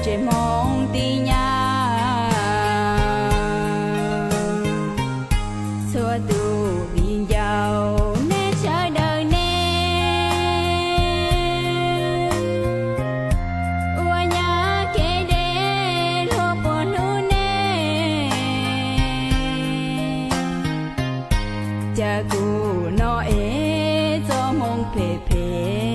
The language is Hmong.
tsev hmoov tib nyab. Txhua tus viv ncaus nej sawv daws ne, ua nyob kev deb luag puas hlub ne. Cas kuv no es txoj hmoo phem phem